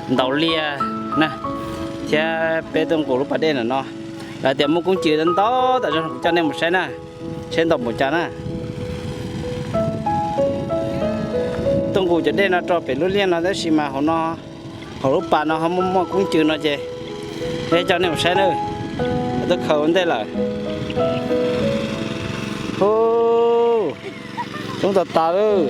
Ntaus liaj na, thiab peb tuaj nqus lub pas dej ntawm no. Lawv tias muaj koob cws ntau tas zog, kuv coj nej mus saib na, saib ntau npaum cas na. Tuaj nqus cov dej no rau pem lub liaj no tab sis mas hauv no, hauv lub pas no ho muaj muaj koob cws no ces, coj nej mus saib na. Tuaj khaws ua ntej lawm. Hu, coob tas tas lawm.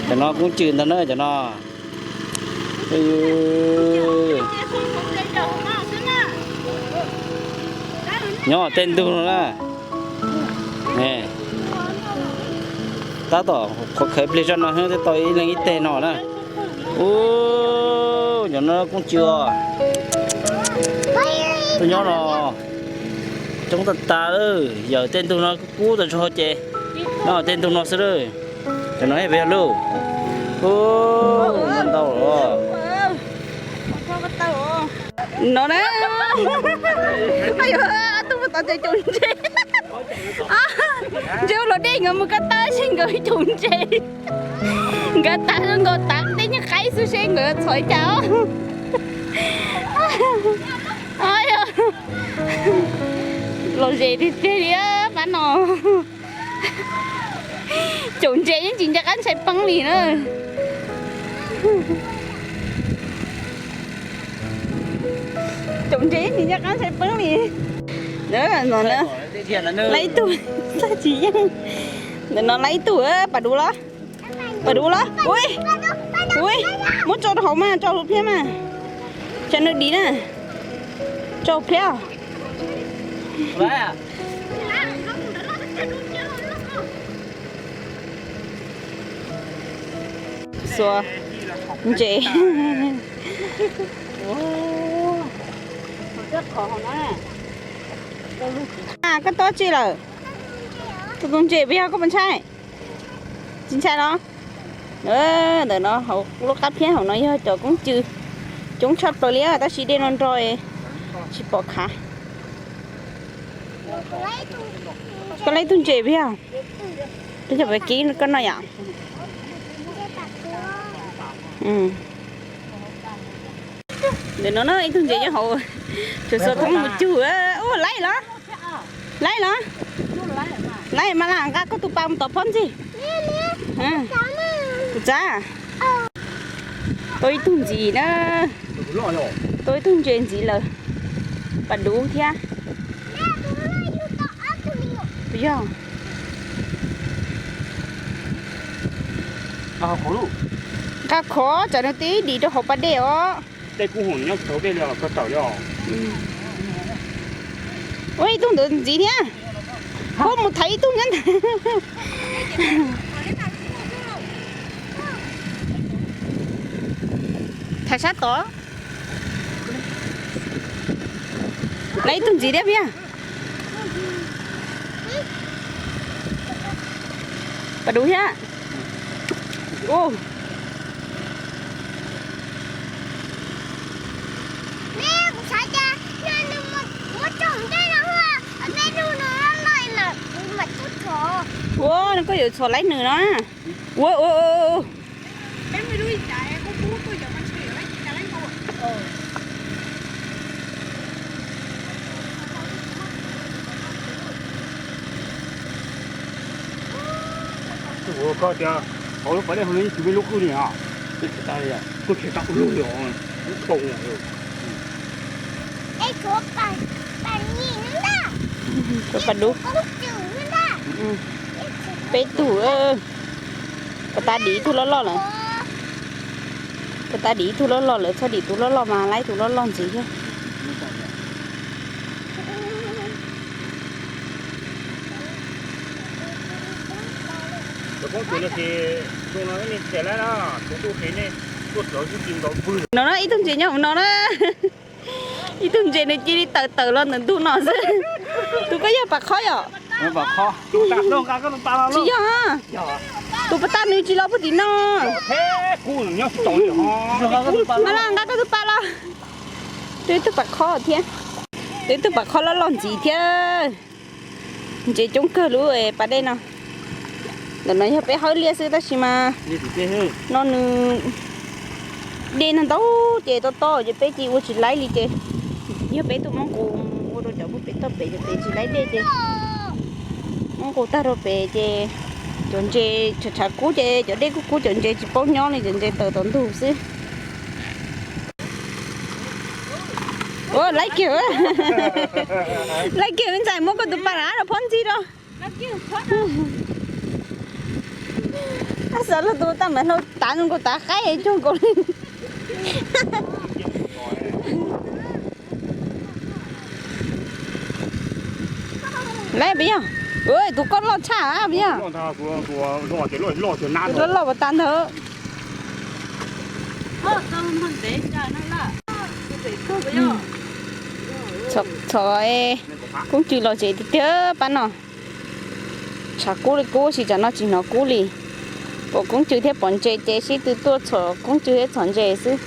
Cov no koob cws ntag na cov no. Nyob tej ntug no na. Tab tom qhuav khaws ib pliag zoj no xwb twb tau ib leeg ib teg no na. Ub, cov no koob cws os. Tuaj nyob no coob tas tas, yawm tej ntug no kub tas zog ces, no tej ntug no xwb lawm. Cov no peb yog lub, ub, ntau ntau os. No na, tuaj mus tod ces caum ntses. Ntses ua luam dej nkawd mus ko taw ces nkawd caum ntses. Nkawd tav nkaus tav tej nyuag qaib xwb seb nkawd txhom li cas os. Lom zem tiag tiag li pab no. Caum ntses yeej tsis nco qab ntshai peeb li na. Caum ntses yeej tsis nco qab ntshai peeb li. Lawv ib tug, tsis yeej. Ntawm no lawv ib tug, pas duv los. Pas duv los. Ui, ui, muab tso rau hauv mas, tso hauv pliab mas. Tsam nws dim na. Tso hauv pliab. Xuas ntses. Koj tau tsi lawm? Tus tus ntses puas yog koj puas ntshai? Tsis ntshai los? Ntawm no hauv lub qab phiab hauv no yog cov koob cws coob tshaj plaws li, tab sis dej no nro tsis pom khav. Koj laib tug ntses puas yog? Peb cov peb kib koj no yom. Ntawm no na ib tug ntses nyob hauv, tseem xuas thoob mus cug. Ua laib los? Laib los? Laib mas lam nqa koj tus pas mus tom pob ntxig. Kuv txav. Tau ib tug ntxiv na. Tau ib tug ntses ntxiv lawm. Pas duv thiab. Puas yog? Nqa khov tsam nws twb dim rau hauv pas dej os. Ua ib tug ntawd ntxiv thiab. Koj mus thaiv ib tug nyob ntag. Thaiv sab tod. Laib ib tug ntxiv thiab puas yog? Pas duv thiab. Ua, nws koj yuav txhom laib nws no. Ua, ua, ua. Koj tias hauv lub pas dej hauv no yeej tsis muaj lub qwj li os. Tuaj khiav tau ua luaj li os. Pas dub. Peb tug. Puas tas dim ib tug loj loj lawm? Puas tas dim ib tug loj loj lawm? Txhob dim tus loj loj mas laib tus loj loj ntxiv thiab. No na, ib tug ntses nyob hauv no na. Ib tug ntses nws cia li tawm tawm los ntawm ntug no xwb. Tus koj yog pas khob yom? Tsis yog. Tus pas tag nws tsis los puag tim no. Mas los nqa koj tus pas los. Twb ib tug pas khob thiab. Twb ib tug pas khob loj loj ntxiv thiab. Ntses coob kawg lub pas dej no. Ntawm no yog peb hawb liaj xwb tab sis mas no nws Dej no ntau ces to to ces peb cia ua tsis laib li ces yog peb tuaj muab nqus ua rau cov pem toj pem ces pem tsis laib dej ces muab nqus tag rau pem ces cov ntses tshav tshav kub ces cov dej kuj kub cov ntses tsis paub nyob li, cov ntses tawm tom ntug xwb. Ua laib kiag, laib kiag me ntxhais, muab koj tus pas rau phob ntxig rau. Xav los tus tag mam hlau tav nkaus tav qaib cuag nkaus li. Laib pes yog, tus koj loj tshaj pes yog. Tus loj loj puas tas ntawd. Txhom koob cw los tsev tiag tiag pab no. Tshav kub li kub, sis tsam no tsis hnov kub li. Pom koob cw thiab pom ntses ces sib tw tuaj txhom koob cw thiab txhom ntses xwb.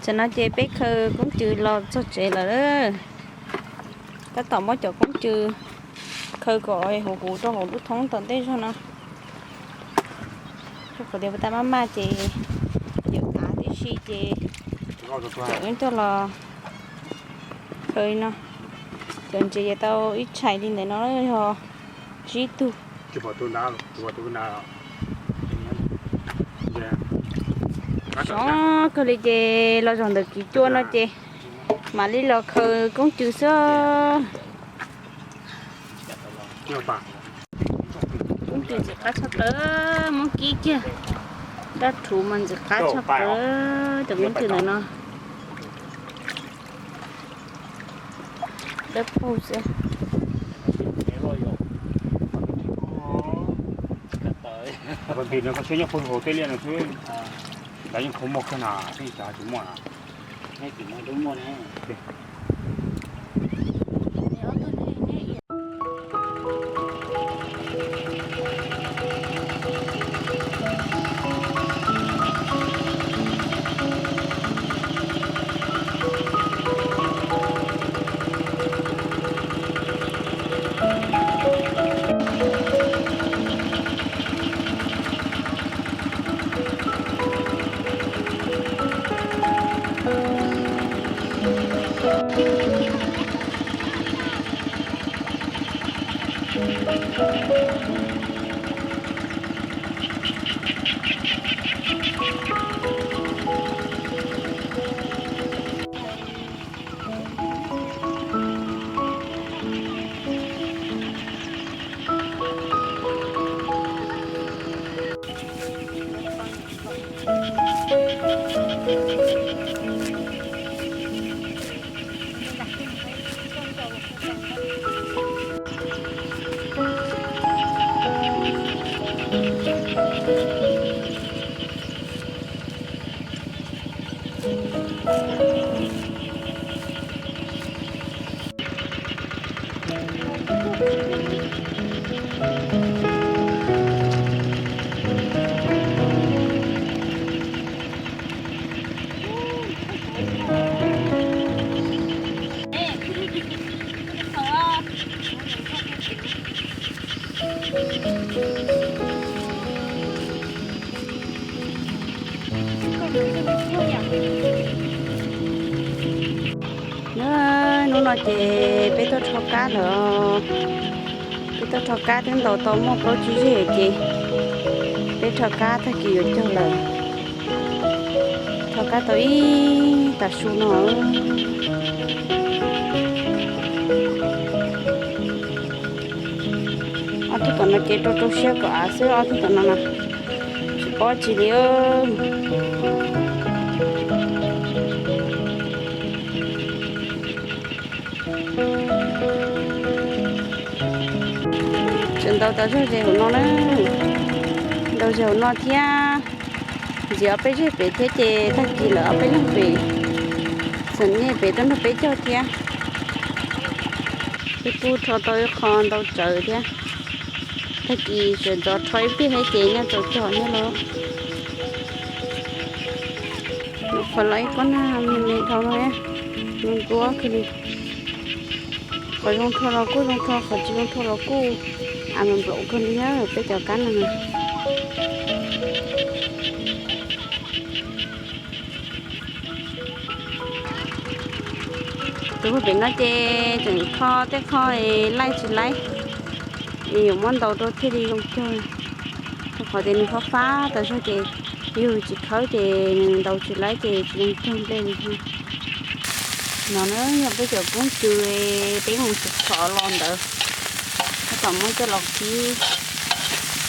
Tsam no ces peb khaws koob cw los txog tsev lawm. Tab tom muab cov koob cw khaws kom huv huv rau hauv lub thoob tom ntej zog no. Rau qhov tias puas tas maj maj ces yawm av tib si ces cov coj los khaws no. Cov ntses yuav tau ib tshais li ntawm no yog tsib tug. Zoo kawg li ces los zaum ntawm kis cua no ces mam li los khaws koob cw xwb. Koob cw ntxim qab tshaj plaws, muab kib kiag dab rhuv mas ntxim qab tshaj plaws cov koob cw ntawm no. Dawb paug xwb. Koj siab nyob puag hauv tej liaj no xwb, lawv yeej kho muaj kawg na, tej tsis muaj na. Hnub no ces peb tuaj rho kab lawm. Peb tuaj rho kab twb ntaus tau muaj plaub tsib zeg ces peb rho kab tag kis yuav cog lawm. Rho kab tau ib tag su no. Ob tug tom no ces rau rau siab kom av xwb, ob tug tom no na. Tsis paub tsi li. Tseem ntaus tau zog ze hauv no na. Ntaus ze hauv no thiab. Ntxiv ob peb zeg pem thiab ces tag kis lawm ob peb leeg pem, txom nyem pem tuaj nrog peb cog thiab. Peb kuj rho tau ib qho ntau tsawv thiab. Tag kis sawv ntxov rho ib pliag thiab ces nyob tau cog thiab lauj. Nws qhuav los ib kob nag me me dhau no, nws nquab kawg li. Qhov zoo rho los kuj zoo rho, qhov tsis zoo rho los kuj av nplaum kawg li na peb cov kab no na. Tus pem no ces tseem kho tej qho laij tsis laib, yuav muab ntaus rau thiaj li zoo cog. Rau qhov tias nws fab fab tas zog ces yug tsis khawb ces nws ntaus tsis laib ces tsis zoo cog nplej li. No na yog peb cov koob cw peb mus txhom los ntawd, tab tom muab coj los kib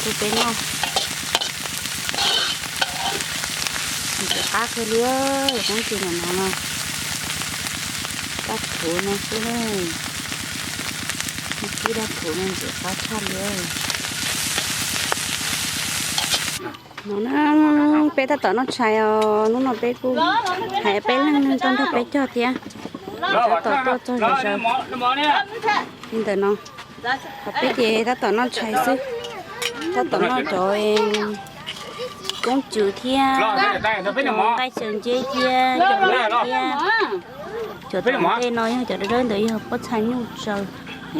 rau peb noj. Ntxim qab kawg li, koob cw no no, dab phuv no xwb, kib dab phuv no ntxim qab tshaj li. No na, peb tab tom noj tshais os, hnub no peb kuj hais peb leej neeg tuaj nrog peb cog thiab, tab tom tuaj txog zom zaws li ntawm no. Qhov peb ces tab tom noj tshais xwb, tab tom noj cov koob cw thiab, cov nqaij xyaw nceb thiab, cov lawv thiab, cov tom ntej no yog cov dawb dawb ntawd yog pob txha nyuj tsaws.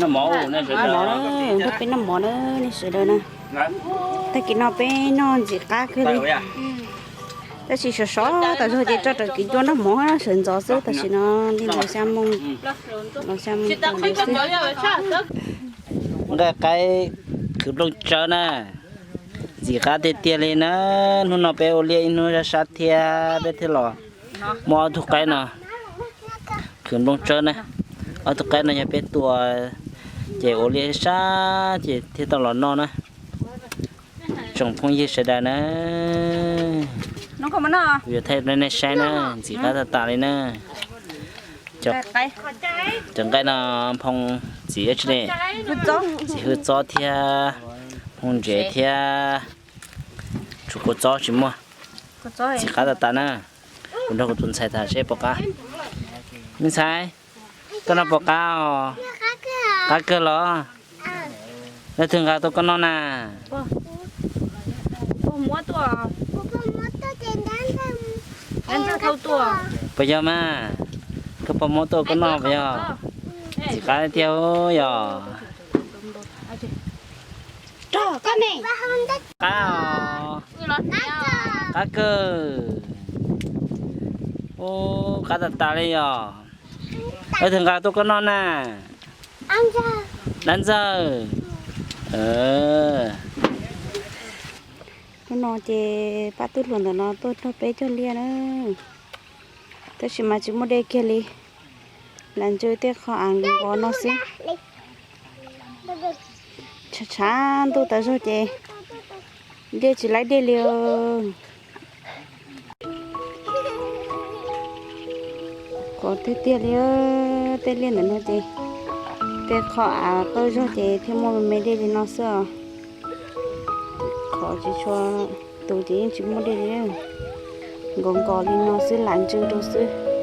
Noj mov na, nrog peb noj mov na nej sawv daws na. Tag kis no peb noj ntxim qab kawg li. Tab sis sov sov tas zog ces tso raws kev cua noj mov sawv ntxov xwb, tam sim no li ntawm xya moo los xya moo tawm ntawd xwb. Nqaij qaib khwv nplooj tsawb na, ntxim qab tiag tiag li na. Hnub no peb ua liaj ib hnub sab sab thiab peb thiaj los muaj ob tug qaib no khwv nplooj tsawb na. Ob tug qaib no yog peb tua ces ua liaj sab ces thiaj tau los noj na. Tsoom phooj ywg sawv daws na, kuv yuav thaij rau nej saib na, ntxim qab tag tas li na. Cov nqaij no phoo txiv tsi ne, txiv hwj txob thiab phoo ntsev thiab, tshuav kua txob tsis muaj. Ntxim qab tag tas na. Kuv nrog kuv tus ntxhais tham seb puas qab. Me ntxhais, koj noj puas qab os? Qab kawg los? Leej twg nqa tuaj koj noj na? Puas yog mas? Koj pog muab tuaj koj noj puas yog? Ntxim qab tiag yog. Qab os. Qab kawg. Ub, qab tas tas li yog. Leej twg nqa tuaj koj noj na? Dab ntxawg. Hnub no ces pab tub hluas ntawm no tuaj nrog peb cog liaj na, tab sis mas tsis muaj dej kiag li, lam ntsw tej qho av nqos no xwb. Tshav tshav ntuj tas zog ces liaj tsis laib dej li. Qos tiag tiag li, tej liaj ntawm no ces tej qho av qawj zog ces thiaj muaj me me dej li no xwb os. Qhov tsis tshua tus ces yeej tsis muaj dej li, nkaus nkaus li no xwb lam ntsw rau xwb.